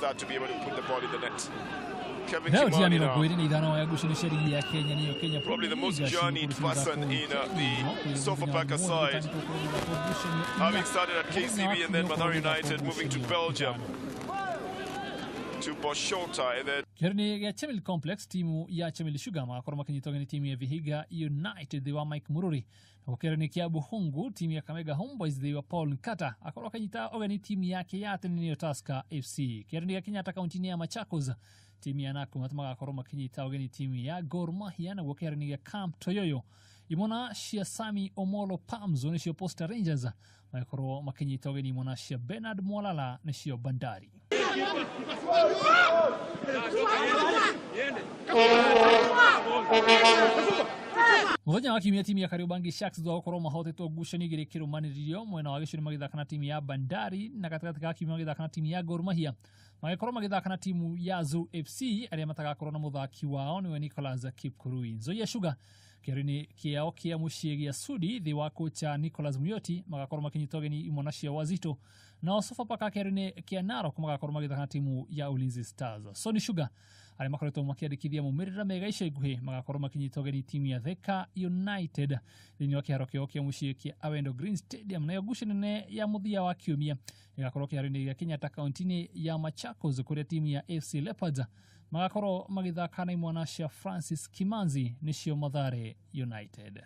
that to be able to put the ball in the net. Kevin Raundi ya Kimani mĩrongo now, ĩrĩ na ithano ya ngucanio cia ligi ya Kenya nĩyo Kenya probably the Premier most League journeyed cigũkũrũ cia person mĩthako in the ikũmi Sofapaka mũthenya side, ũmũthĩ gũtanyĩtwo gũkorwo gũthakwo ngucanio inya. having started at Mũthenya wa KCB and then kiumia Mathare ũkorwo gũthakwo United, moving to ngucanio Belgium ithano. to Boschota, and then Kĩharo-inĩ gĩa Chemil Complex, timu ya Chemil Sugar magakorwo makinyitwo ũgeni timu ya Vihiga United thĩ wa Mike Mururi. Nakuo kĩharo-inĩ kĩa Buhungu, timu ya Kamega Homeboys thĩ wa Paul Nkata akorwo akĩnyita ũgeni timu yake ya tene nĩyo Tusker FC. Kĩharo-inĩ gĩa Kenyatta kaunti-inĩ ya Machakos, timu ya Nakumatt magakorwo makinyita ũgeni timu ya Gor Mahia. Naguo kĩharo-inĩ gĩa Camp Toyoyo, imona cia Sami Omolo Pamzo nĩcio Posta Rangers magakorwo makinyita ũgeni imona cia Bernard Mwalala nĩcio Bandari. Mũthenya wa kiumia timu ya Kariobangi Sharks thutha wa gũkorwo mahotetwo ngucanio igĩrĩ kĩrũmanĩrĩrio mwena wa gĩcũrĩ magĩthaka na timu ya Bandari na gatagatĩ ga kiumia magĩthaka na timu ya Gor Mahia magĩkorwo magĩthaka na timu ya Zoo FC arĩa matagakorwo na mũthaki wao nĩwe Nicholas Kipkurui. Nzoia Sugar kĩharo-inĩ kĩao kĩa mũciĩ gĩa Sudi thĩ wa kocha Nicholas Muyoti magakorwo makinyita ũgeni imona cia Wazito, nao Sofapaka kĩharo-inĩ kĩa Narok magakorwo magĩthaka na timu ya Ulinzi Stars. Sony Sugar arĩa makoretwo makĩandĩkithia maumĩrĩra mega ica ikuhĩ magakorwo makinyita ũgeni timu ya Thika United thĩinĩ wa kĩharo kĩao kĩa mũciĩ kĩa Awendo Green Stadium. Nayo ngucanio nene ya mũthia wa kiumia ĩgakorwo kĩharo-inĩ gĩa Kenyatta kaunti-inĩ ya Machakos kũrĩa timu ya AFC Leopards magakorwo magĩthaka na imwana cia Francis Kimanzi nĩcio Mathare United.